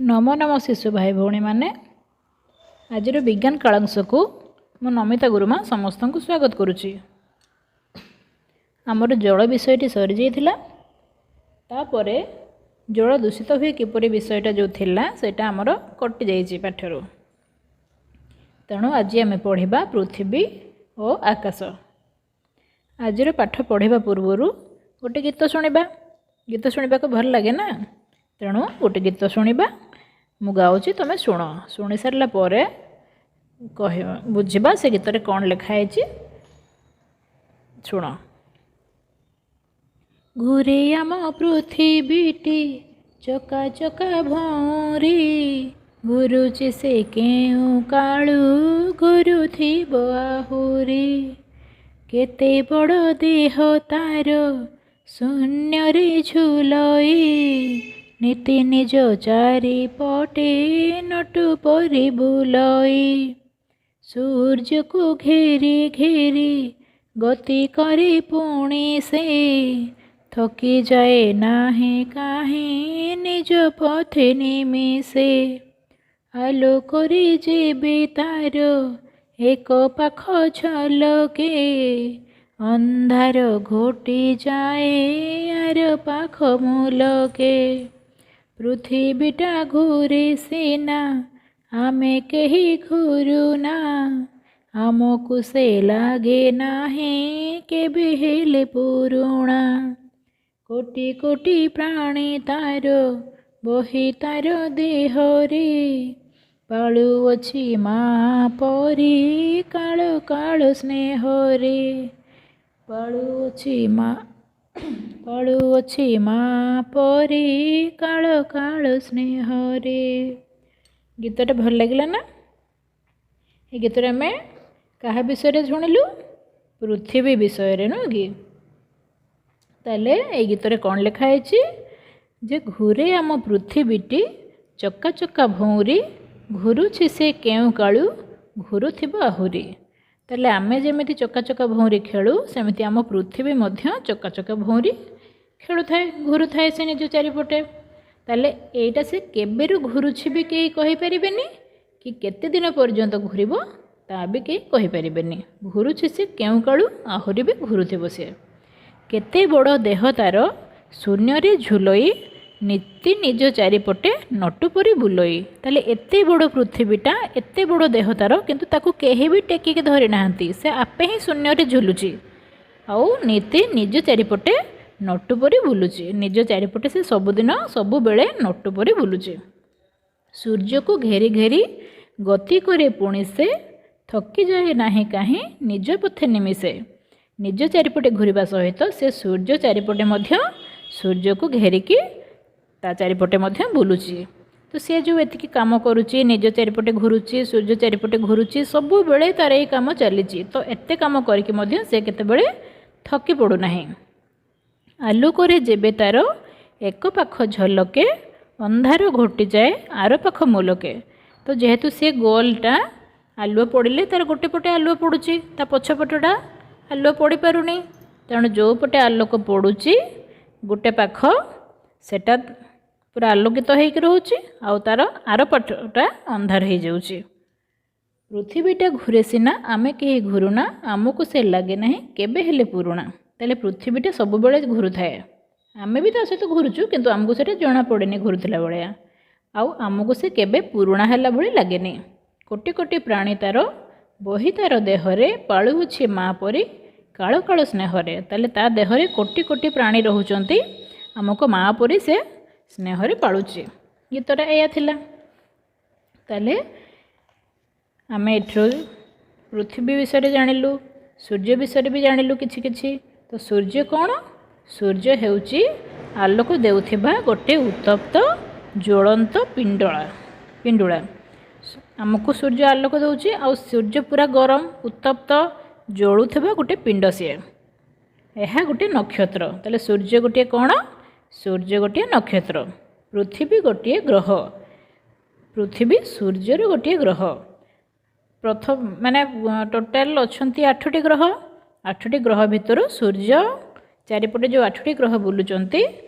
ନମୋ ନମଃ ଶିଶୁ ଭାଇ ଭଉଣୀମାନେ। ଆଜିର ବିଜ୍ଞାନ କାଳାଂଶକୁ ମୁଁ ନମିତା ଗୁରୁମା ସମସ୍ତଙ୍କୁ ସ୍ୱାଗତ କରୁଛି। ଆମର ଜଳ ବିଷୟଟି ସରିଯାଇଥିଲା। ତାପରେ ଜଳ ଦୂଷିତ ହୁଏ କିପରି ବିଷୟଟା ଯେଉଁ ଥିଲା, ସେଇଟା ଆମର କଟିଯାଇଛି ପାଠରୁ। ତେଣୁ ଆଜି ଆମେ ପଢ଼ିବା ପୃଥିବୀ ଓ ଆକାଶ। ଆଜିର ପାଠ ପଢ଼ିବା ପୂର୍ବରୁ ଗୋଟେ ଗୀତ ଶୁଣିବା। ଗୀତ ଶୁଣିବାକୁ ଭଲ ଲାଗେ ନା? ତେଣୁ ଗୋଟେ ଗୀତ ଶୁଣିବା। ମୁଁ ଗାଉଛି, ତୁମେ ଶୁଣ। ଶୁଣି ସାରିଲା ପରେ କହିବ, ବୁଝିବା ସେ ଗୀତରେ କ'ଣ ଲେଖା ହେଇଛି। ଶୁଣ। ଘୁରେ ଆମ ପୃଥିବୀଟି ଚକା ଚକା ଭଉଁରୀ, ଘୁରୁଛି ସେ କେଉଁ କାଳୁ, ଘୁରୁଥିବ ଆହୁରି। କେତେ ବଡ଼ ଦେହ ତାର ଶୂନ୍ୟରେ ଝୁଲଇ, ନିତି ନିଜ ଚାରିପଟେ ନଟୁ ପରି ବୁଲଇ। ସୂର୍ଯ୍ୟକୁ ଘେରି ଘେରି ଗତି କରେ ପୁଣି ସେ, ଥକି ଯାଏ ନାହିଁ କାହିଁ, ନିଜ ପଥେ ନିମିଷେ। ଆଲୋକରେ ଯେବେ ତାର ଏକ ପାଖ ଝଲକେ, ଅନ୍ଧାର ଘୋଟି ଯାଏ ଆର ପାଖ ମୂଲକେ। ପୃଥିବୀଟା ଘୂରେ ସିନା, ଆମେ କେହି ଘୁରୁନା, ଆମକୁ ସେ ଲାଗେ ନାହିଁ କେବେ ହେଲେ ପୁରୁଣା। କୋଟି କୋଟି ପ୍ରାଣୀ ତାର ବହି ତାର ଦେହରେ, ପାଳୁଅଛି ମା ପରି କାଳ କାଳ ସ୍ନେହରେ। ପାଳୁଅଛି ମା ପରି କାଳ କାଳ ସ୍ନେହରେ। ଗୀତଟା ଭଲ ଲାଗିଲା ନା? ଏ ଗୀତରେ ଆମେ କାହା ବିଷୟରେ ଶୁଣିଲୁ? ପୃଥିବୀ ବିଷୟରେ, ନୁହଁ କି? ତାହେଲେ ଏଇ ଗୀତରେ କ'ଣ ଲେଖା ହେଇଛି ଯେ ଘୁରେ ଆମ ପୃଥିବୀଟି ଚକା ଚକା ଭଉଁରୀ, ଘୁରୁଛି ସେ କେଉଁ କାଳୁ, ଘୁରୁଥିବ ଆହୁରି। ତାହେଲେ ଆମେ ଯେମିତି ଚକା ଚକା ଭଉଁରୀ ଖେଳୁ, ସେମିତି ଆମ ପୃଥିବୀ ମଧ୍ୟ ଚକା ଚକା ଭଉଁରୀ ଖେଳୁଥାଏ, ଘୁରୁଥାଏ ସେ ନିଜ ଚାରିପଟେ। ତାହେଲେ ଏଇଟା ସେ କେବେରୁ ଘୁରୁଛି ବି କେହି କହିପାରିବେନି କି କେତେ ଦିନ ପର୍ଯ୍ୟନ୍ତ ଘୁରିବ ତା ବି କେହି କହିପାରିବେନି। ଘୁରୁଛି ସେ କେଉଁ କାଳୁ, ଆହୁରି ବି ଘୁରୁଥିବ ସେ। କେତେ ବଡ଼ ଦେହ ତାର ଶୂନ୍ୟରେ ଝୁଲଇ, ନିତି ନିଜ ଚାରିପଟେ ନଟୁ ପରି ବୁଲଇ। ତାହେଲେ ଏତେ ବଡ଼ ପୃଥିବୀଟା, ଏତେ ବଡ଼ ଦେହ ତାର, କିନ୍ତୁ ତାକୁ କେହି ବି ଟେକିକି ଧରି ନାହାନ୍ତି। ସେ ଆପେ ହିଁ ଶୂନ୍ୟରେ ଝୁଲୁଛି ଆଉ ନିତି ନିଜ ଚାରିପଟେ ନଟୁ ପରି ବୁଲୁଛି। ନିଜ ଚାରିପଟେ ସେ ସବୁଦିନ ସବୁବେଳେ ନଟୁ ପରି ବୁଲୁଛି। ସୂର୍ଯ୍ୟକୁ ଘେରି ଘେରି ଗତି କରେ ପୁଣି ସେ, ଥକିଯାଏ ନାହିଁ କାହିଁ, ନିଜ ପଥେ ନିମିଷେ। ନିଜ ଚାରିପଟେ ଘୁରିବା ସହିତ ସେ ସୂର୍ଯ୍ୟ ଚାରିପଟେ ମଧ୍ୟ, ସୂର୍ଯ୍ୟକୁ ଘେରିକି ତା ଚାରିପଟେ ମଧ୍ୟ ବୁଲୁଛି। ତ ସେ ଯେଉଁ ଏତିକି କାମ କରୁଛି, ନିଜ ଚାରିପଟେ ଘୁରୁଛି, ସୂର୍ଯ୍ୟ ଚାରିପଟେ ଘୁରୁଛି, ସବୁବେଳେ ତାର ଏଇ କାମ ଚାଲିଛି। ତ ଏତେ କାମ କରିକି ମଧ୍ୟ ସେ କେତେବେଳେ ଥକି ପଡ଼ୁନାହିଁ। ଆଲୋକରେ ଯେବେ ତାର ଏକ ପାଖ ଝଲକେ, ଅନ୍ଧାର ଘୋଟିଯାଏ ଆର ପାଖ ମୂଲକେ। ତ ଯେହେତୁ ସେ ଗୋଲଟା, ଆଲୁଅ ପଡ଼ିଲେ ତାର ଗୋଟେ ପଟେ ଆଲୁଅ ପଡ଼ୁଛି, ତା ପଛ ପଟଟା ଆଲୁଅ ପଡ଼ିପାରୁନି। ତେଣୁ ଯେଉଁ ପଟେ ଆଲୋକ ପଡ଼ୁଛି ଗୋଟେ ପାଖ, ସେଟା ପୁରା ଆଲୋକିତ ହେଇକି ରହୁଛି ଆଉ ତାର ଆର ପଟଟା ଅନ୍ଧାର ହେଇଯାଉଛି। ପୃଥିବୀଟା ଘୁରେ ସିନା, ଆମେ କେହି ଘୁରୁନା, ଆମକୁ ସେ ଲାଗେ ନାହିଁ କେବେ ହେଲେ ପୁରୁଣା। ତାହେଲେ ପୃଥିବୀଟା ସବୁବେଳେ ଘୁରୁଥାଏ। ଆମେ ବି ତା ସହିତ ଘୁରୁଛୁ, କିନ୍ତୁ ଆମକୁ ସେଇଟା ଜଣାପଡ଼େନି ଘୁରୁଥିଲା ଭଳିଆ। ଆଉ ଆମକୁ ସେ କେବେ ପୁରୁଣା ହେଲା ଭଳି ଲାଗେନି। କୋଟି କୋଟି ପ୍ରାଣୀ ତାର ବହି ତାର ଦେହରେ, ପାଳୁଅଛି ମା ପରି କାଳ କାଳ ସ୍ନେହରେ। ତାହେଲେ ତା ଦେହରେ କୋଟି କୋଟି ପ୍ରାଣୀ ରହୁଛନ୍ତି, ଆମକୁ ମା ପରି ସେ ସ୍ନେହରେ ପାଳୁଛି। ଗୀତଟା ଏଇଆ ଥିଲା। ତାହେଲେ ଆମେ ଏଠୁ ପୃଥିବୀ ବିଷୟରେ ଜାଣିଲୁ, ସୂର୍ଯ୍ୟ ବିଷୟରେ ବି ଜାଣିଲୁ କିଛି କିଛି। ତ ସୂର୍ଯ୍ୟ କ'ଣ? ସୂର୍ଯ୍ୟ ହେଉଛି ଆଲୋକ ଦେଉଥିବା ଗୋଟେ ଉତ୍ତପ୍ତ ଜ୍ୱଳନ୍ତ ପିଣ୍ଡୁଳା। ଆମକୁ ସୂର୍ଯ୍ୟ ଆଲୋକ ଦେଉଛି ଆଉ ସୂର୍ଯ୍ୟ ପୁରା ଗରମ, ଉତ୍ତପ୍ତ, ଜଳୁଥିବା ଗୋଟେ ପିଣ୍ଡ ସିଏ। ଏହା ଗୋଟିଏ ନକ୍ଷତ୍ର। ତାହେଲେ ସୂର୍ଯ୍ୟ ଗୋଟିଏ କ'ଣ? ସୂର୍ଯ୍ୟ ଗୋଟିଏ ନକ୍ଷତ୍ର। ପୃଥିବୀ ଗୋଟିଏ ଗ୍ରହ। ପୃଥିବୀ ସୂର୍ଯ୍ୟର ଗୋଟିଏ ଗ୍ରହ। ପ୍ରଥମ ମାନେ ଟୋଟାଲ ଅଛନ୍ତି ଆଠଟି ଗ୍ରହ। ଆଠଟି ଗ୍ରହ ଭିତରୁ ସୂର୍ଯ୍ୟ ଚାରିପଟେ ଯେଉଁ ଆଠଟି ଗ୍ରହ ବୁଲୁଛନ୍ତି,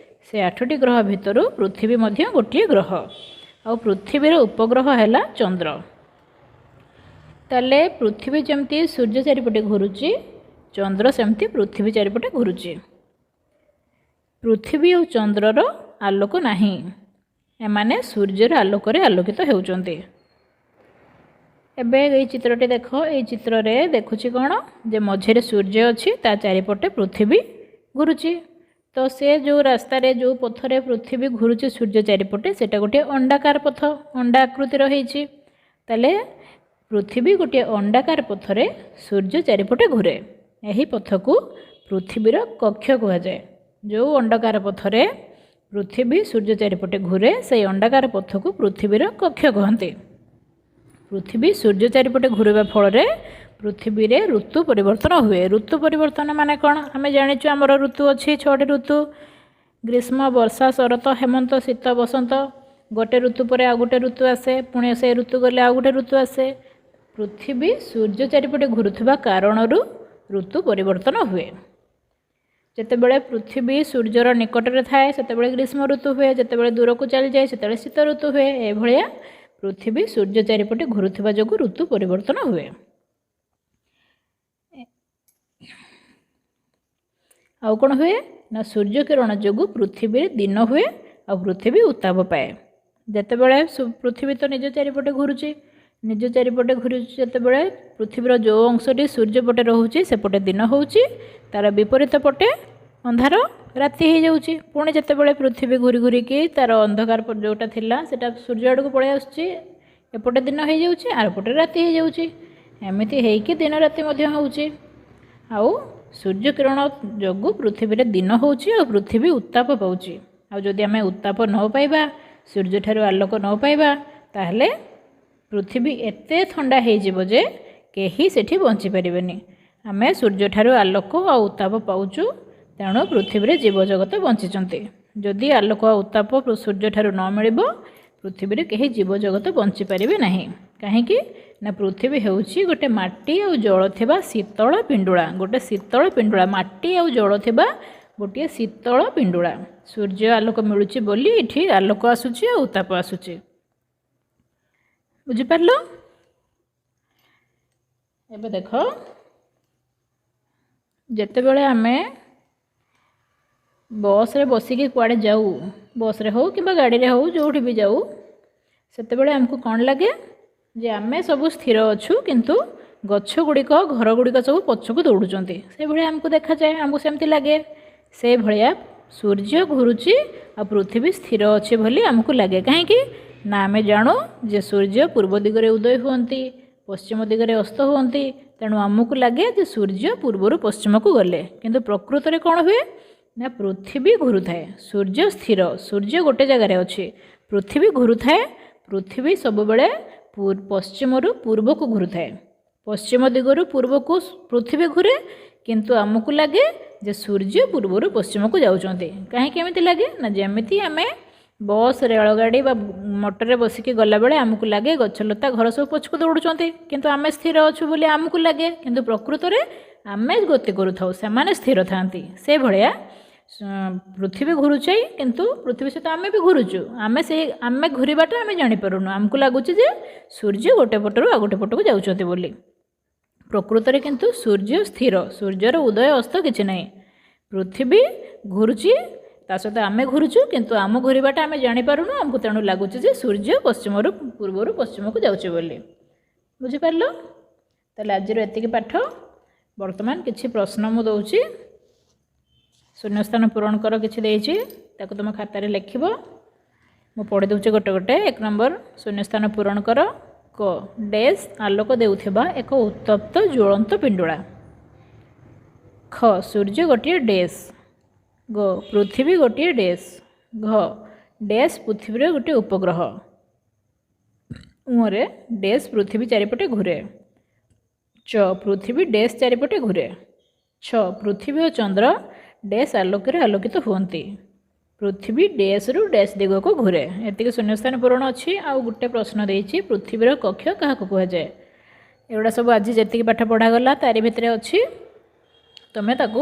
ସେ 8ଟି ଗ୍ରହ ଭିତରୁ ପୃଥିବୀ ମଧ୍ୟ ଗୋଟିଏ ଗ୍ରହ, ଆଉ ପୃଥିବୀର ଉପଗ୍ରହ ହେଲା ଚନ୍ଦ୍ର। ତାହେଲେ ପୃଥିବୀ ଯେମିତି ସୂର୍ଯ୍ୟ ଚାରିପଟେ ଘୁରୁଛି, ଚନ୍ଦ୍ର ସେମିତି ପୃଥିବୀ ଚାରିପଟେ ଘୁରୁଛି। ପୃଥିବୀ ଆଉ ଚନ୍ଦ୍ରର ଆଲୋକ ନାହିଁ, ଏମାନେ ସୂର୍ଯ୍ୟର ଆଲୋକରେ ଆଲୋକିତ ହେଉଛନ୍ତି। ଏବେ ଏଇ ଚିତ୍ରଟି ଦେଖ। ଏଇ ଚିତ୍ରରେ ଦେଖୁଛି କ'ଣ ଯେ ମଝିରେ ସୂର୍ଯ୍ୟ ଅଛି, ତା ଚାରିପଟେ ପୃଥିବୀ ଘୁରୁଛି। ତ ସେ ଯେଉଁ ରାସ୍ତାରେ, ଯେଉଁ ପଥରେ ପୃଥିବୀ ଘୁରୁଛି ସୂର୍ଯ୍ୟ ଚାରିପଟେ, ସେଇଟା ଗୋଟିଏ ଅଣ୍ଡାକାର ପଥ, ଅଣ୍ଡା ଆକୃତିର ହେଇଛି। ତାହେଲେ ପୃଥିବୀ ଗୋଟିଏ ଅଣ୍ଡାକାର ପଥରେ ସୂର୍ଯ୍ୟ ଚାରିପଟେ ଘୁରେ। ଏହି ପଥକୁ ପୃଥିବୀର କକ୍ଷ କୁହାଯାଏ। ଯେଉଁ ଅଣ୍ଡାକାର ପଥରେ ପୃଥିବୀ ସୂର୍ଯ୍ୟ ଚାରିପଟେ ଘୁରେ, ସେଇ ଅଣ୍ଡାକାର ପଥକୁ ପୃଥିବୀର କକ୍ଷ କହନ୍ତି। ପୃଥିବୀ ସୂର୍ଯ୍ୟ ଚାରିପଟେ ଘୁରିବା ଫଳରେ ପୃଥିବୀରେ ଋତୁ ପରିବର୍ତ୍ତନ ହୁଏ। ଋତୁ ପରିବର୍ତ୍ତନ ମାନେ କ'ଣ? ଆମେ ଜାଣିଛୁ ଆମର ଋତୁ ଅଛି, 6ଟି ଋତୁ: ଗ୍ରୀଷ୍ମ, ବର୍ଷା, ଶରତ, ହେମନ୍ତ, ଶୀତ, ବସନ୍ତ। ଗୋଟେ ଋତୁ ପରେ ଆଉ ଗୋଟେ ଋତୁ ଆସେ, ପୁଣି ସେ ଋତୁ ଗଲେ ଆଉ ଗୋଟେ ଋତୁ ଆସେ। ପୃଥିବୀ ସୂର୍ଯ୍ୟ ଚାରିପଟେ ଘୁରୁଥିବା କାରଣରୁ ଋତୁ ପରିବର୍ତ୍ତନ ହୁଏ। ଯେତେବେଳେ ପୃଥିବୀ ସୂର୍ଯ୍ୟର ନିକଟରେ ଥାଏ, ସେତେବେଳେ ଗ୍ରୀଷ୍ମ ଋତୁ ହୁଏ। ଯେତେବେଳେ ଦୂରକୁ ଚାଲିଯାଏ, ସେତେବେଳେ ଶୀତ ଋତୁ ହୁଏ। ଏଭଳିଆ ପୃଥିବୀ ସୂର୍ଯ୍ୟ ଚାରିପଟେ ଘୁରୁଥିବା ଯୋଗୁଁ ଋତୁ ପରିବର୍ତ୍ତନ ହୁଏ। ଆଉ କ'ଣ ହୁଏ ନା, ସୂର୍ଯ୍ୟ କିରଣ ଯୋଗୁଁ ପୃଥିବୀରେ ଦିନ ହୁଏ ଆଉ ପୃଥିବୀ ଉତ୍ତାପ ପାଏ। ଯେତେବେଳେ ପୃଥିବୀ ତ ନିଜ ଚାରିପଟେ ଘୁରୁଛି, ନିଜ ଚାରିପଟେ ଘୁରୁଛି, ଯେତେବେଳେ ପୃଥିବୀର ଯେଉଁ ଅଂଶଟି ସୂର୍ଯ୍ୟ ପଟେ ରହୁଛି, ସେପଟେ ଦିନ ହେଉଛି, ତା'ର ବିପରୀତ ପଟେ ଅନ୍ଧାର ରାତି ହେଇଯାଉଛି। ପୁଣି ଯେତେବେଳେ ପୃଥିବୀ ଘୁରି ଘୁରିକି ତା'ର ଅନ୍ଧକାର ଯେଉଁଟା ଥିଲା, ସେଇଟା ସୂର୍ଯ୍ୟ ଆଡ଼କୁ ପଳେଇ ଆସୁଛି, ଏପଟେ ଦିନ ହେଇଯାଉଛି, ଆରପଟେ ରାତି ହେଇଯାଉଛି। ଏମିତି ହେଇକି ଦିନ ରାତି ମଧ୍ୟ ହେଉଛି। ଆଉ ସୂର୍ଯ୍ୟ କିରଣ ଯୋଗୁଁ ପୃଥିବୀରେ ଦିନ ହେଉଛି ଆଉ ପୃଥିବୀ ଉତ୍ତାପ ପାଉଛି। ଆଉ ଯଦି ଆମେ ଉତ୍ତାପ ନ ପାଇବା, ସୂର୍ଯ୍ୟଠାରୁ ଆଲୋକ ନ ପାଇବା, ତାହେଲେ ପୃଥିବୀ ଏତେ ଥଣ୍ଡା ହେଇଯିବ ଯେ କେହି ସେଠି ବଞ୍ଚିପାରିବେନି। ଆମେ ସୂର୍ଯ୍ୟଠାରୁ ଆଲୋକ ଆଉ ଉତ୍ତାପ ପାଉଛୁ, ତେଣୁ ପୃଥିବୀରେ ଜୀବଜଗତ ବଞ୍ଚିଛନ୍ତି। ଯଦି ଆଲୋକ ଆଉ ଉତ୍ତାପ ସୂର୍ଯ୍ୟଠାରୁ ନ ମିଳିବ, ପୃଥିବୀରେ କେହି ଜୀବଜଗତ ବଞ୍ଚିପାରିବେ ନାହିଁ। କାହିଁକି ନା ପୃଥିବୀ ହେଉଛି ଗୋଟେ ମାଟି ଆଉ ଜଳ ଥିବା ଶୀତଳ ପିଣ୍ଡୁଳା। ଗୋଟେ ଶୀତଳ ପିଣ୍ଡୁଳା, ମାଟି ଆଉ ଜଳ ଥିବା ଗୋଟିଏ ଶୀତଳ ପିଣ୍ଡୁଳା। ସୂର୍ଯ୍ୟ ଆଲୋକ ମିଳୁଛି ବୋଲି ଏଠି ଆଲୋକ ଆସୁଛି ଆଉ ଉତ୍ତାପ ଆସୁଛି। ବୁଝିପାରିଲ? ଏବେ ଦେଖ, ଯେତେବେଳେ ଆମେ ବସ୍ରେ ବସିକି କୁଆଡ଼େ ଯାଉ, ବସ୍ରେ ହେଉ କିମ୍ବା ଗାଡ଼ିରେ ହେଉ, ଯେଉଁଠି ବି ଯାଉ, ସେତେବେଳେ ଆମକୁ କ'ଣ ଲାଗେ ଯେ ଆମେ ସବୁ ସ୍ଥିର ଅଛୁ, କିନ୍ତୁ ଗଛ ଗୁଡ଼ିକ, ଘର ଗୁଡ଼ିକ ସବୁ ପଛକୁ ଦୌଡ଼ୁଛନ୍ତି। ସେଇଭଳିଆ ଆମକୁ ଦେଖାଯାଏ, ଆମକୁ ସେମିତି ଲାଗେ। ସେଇଭଳିଆ ସୂର୍ଯ୍ୟ ଘୁରୁଛି ଆଉ ପୃଥିବୀ ସ୍ଥିର ଅଛି ବୋଲି ଆମକୁ ଲାଗେ। କାହିଁକି ନା ଆମେ ଜାଣୁ ଯେ ସୂର୍ଯ୍ୟ ପୂର୍ବ ଦିଗରେ ଉଦୟ ହୁଅନ୍ତି, ପଶ୍ଚିମ ଦିଗରେ ଅସ୍ତ ହୁଅନ୍ତି। ତେଣୁ ଆମକୁ ଲାଗେ ଯେ ସୂର୍ଯ୍ୟ ପୂର୍ବରୁ ପଶ୍ଚିମକୁ ଗଲେ। କିନ୍ତୁ ପ୍ରକୃତରେ କ'ଣ ହୁଏ ନା ପୃଥିବୀ ଘୁରୁଥାଏ, ସୂର୍ଯ୍ୟ ସ୍ଥିର। ସୂର୍ଯ୍ୟ ଗୋଟେ ଜାଗାରେ ଅଛି, ପୃଥିବୀ ଘୁରୁଥାଏ। ପୃଥିବୀ ସବୁବେଳେ ପଶ୍ଚିମରୁ ପୂର୍ବକୁ ଘୁରୁଥାଏ। ପଶ୍ଚିମ ଦିଗରୁ ପୂର୍ବକୁ ପୃଥିବୀ ଘୁରେ, କିନ୍ତୁ ଆମକୁ ଲାଗେ ଯେ ସୂର୍ଯ୍ୟ ପୂର୍ବରୁ ପଶ୍ଚିମକୁ ଯାଉଛନ୍ତି। କାହିଁକି ଏମିତି ଲାଗେ ନା ଯେମିତି ଆମେ ବସ୍, ରେଳଗାଡ଼ି ବା ମଟରରେ ବସିକି ଗଲାବେଳେ ଆମକୁ ଲାଗେ ଗଛଲତା, ଘର ସବୁ ପଛକୁ ଦୌଡ଼ୁଛନ୍ତି, କିନ୍ତୁ ଆମେ ସ୍ଥିର ଅଛୁ ବୋଲି ଆମକୁ ଲାଗେ। କିନ୍ତୁ ପ୍ରକୃତରେ ଆମେ ଗତି କରୁଥାଉ, ସେମାନେ ସ୍ଥିର ଥାଆନ୍ତି। ସେଇଭଳିଆ ପୃଥିବୀ ଘୁରୁଛି, କିନ୍ତୁ ପୃଥିବୀ ସହିତ ଆମେ ବି ଘୁରୁଛୁ। ଆମେ ସେଇ ଆମେ ଘୁରିବାଟା ଆମେ ଜାଣିପାରୁନୁ। ଆମକୁ ଲାଗୁଛି ଯେ ସୂର୍ଯ୍ୟ ଗୋଟେ ପଟରୁ ଆଉ ଗୋଟେ ପଟକୁ ଯାଉଛନ୍ତି ବୋଲି। ପ୍ରକୃତରେ କିନ୍ତୁ ସୂର୍ଯ୍ୟ ସ୍ଥିର, ସୂର୍ଯ୍ୟର ଉଦୟ ଅସ୍ତ କିଛି ନାହିଁ। ପୃଥିବୀ ଘୁରୁଛି, ତା ସହିତ ଆମେ ଘୁରୁଛୁ, କିନ୍ତୁ ଆମ ଘୁରିବାଟା ଆମେ ଜାଣିପାରୁନୁ। ଆମକୁ ତେଣୁ ଲାଗୁଛି ଯେ ସୂର୍ଯ୍ୟ ପଶ୍ଚିମରୁ ପୂର୍ବରୁ ପଶ୍ଚିମକୁ ଯାଉଛି ବୋଲି। ବୁଝିପାରିଲ? ତାହେଲେ ଆଜିର ଏତିକି ପାଠ। ବର୍ତ୍ତମାନ କିଛି ପ୍ରଶ୍ନ ମୁଁ ଦେଉଛି। ଶୂନ୍ୟସ୍ଥାନ ପୂରଣ କର କିଛି ଦେଇଛି, ତାକୁ ତୁମ ଖାତାରେ ଲେଖିବ। ମୁଁ ପଢ଼ି ଦେଉଛି ଗୋଟେ ଗୋଟେ। 1 ନମ୍ବର ଶୂନ୍ୟସ୍ଥାନ ପୂରଣ କର। କ, ଡେସ୍ ଆଲୋକ ଦେଉଥିବା ଏକ ଉତ୍ତପ୍ତ ଜ୍ୱଳନ୍ତ ପିଣ୍ଡୁଳା। ଖ, ସୂର୍ଯ୍ୟ ଗୋଟିଏ ଡେସ୍। ଗ, ପୃଥିବୀ ଗୋଟିଏ ଡେସ୍। ଘ, ଡେସ୍ ପୃଥିବୀର ଗୋଟିଏ ଉପଗ୍ରହ। ଉଁରେ ଡେସ୍ ପୃଥିବୀ ଚାରିପଟେ ଘୁରେ। ଚ, ପୃଥିବୀ ଡେସ୍ ଚାରିପଟେ ଘୁରେ। ଛ, ପୃଥିବୀ ଓ ଚନ୍ଦ୍ର ଡେସ୍ ଆଲୋକରେ ଆଲୋକିତ ହୁଅନ୍ତି। ପୃଥିବୀ ଡେସ୍ରୁ ଡେସ୍ ଦିଗକୁ ଘୁରେ। ଏତିକି ଶୂନ୍ୟସ୍ଥାନ ପୂରଣ ଅଛି। ଆଉ ଗୋଟେ ପ୍ରଶ୍ନ ଦେଇଛି, ପୃଥିବୀର କକ୍ଷ କାହାକୁ କୁହାଯାଏ? ଏଗୁଡ଼ା ସବୁ ଆଜି ଯେତିକି ପାଠ ପଢ଼ାଗଲା ତାରି ଭିତରେ ଅଛି। ତୁମେ ତାକୁ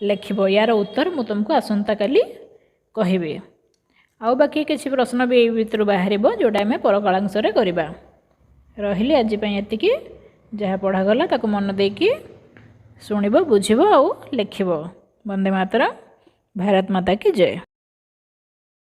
ଲେଖିବ। ୟାର ଉତ୍ତର ମୁଁ ତୁମକୁ ଆସନ୍ତାକାଲି କହିବି। ଆଉ ବାକି କିଛି ପ୍ରଶ୍ନ ବି ଏଇ ଭିତରୁ ବାହାରିବ, ଯେଉଁଟା ଆମେ ପରକାଳାଂଶରେ କରିବା। ରହିଲି, ଆଜି ପାଇଁ ଏତିକି। ଯାହା ପଢ଼ାଗଲା ତାକୁ ମନ ଦେଇକି ଶୁଣିବ, ବୁଝିବ ଆଉ ଲେଖିବ। ବନ୍ଦେ ମାତରମ୍, ଭାରତ ମାତା କି ଜୟ।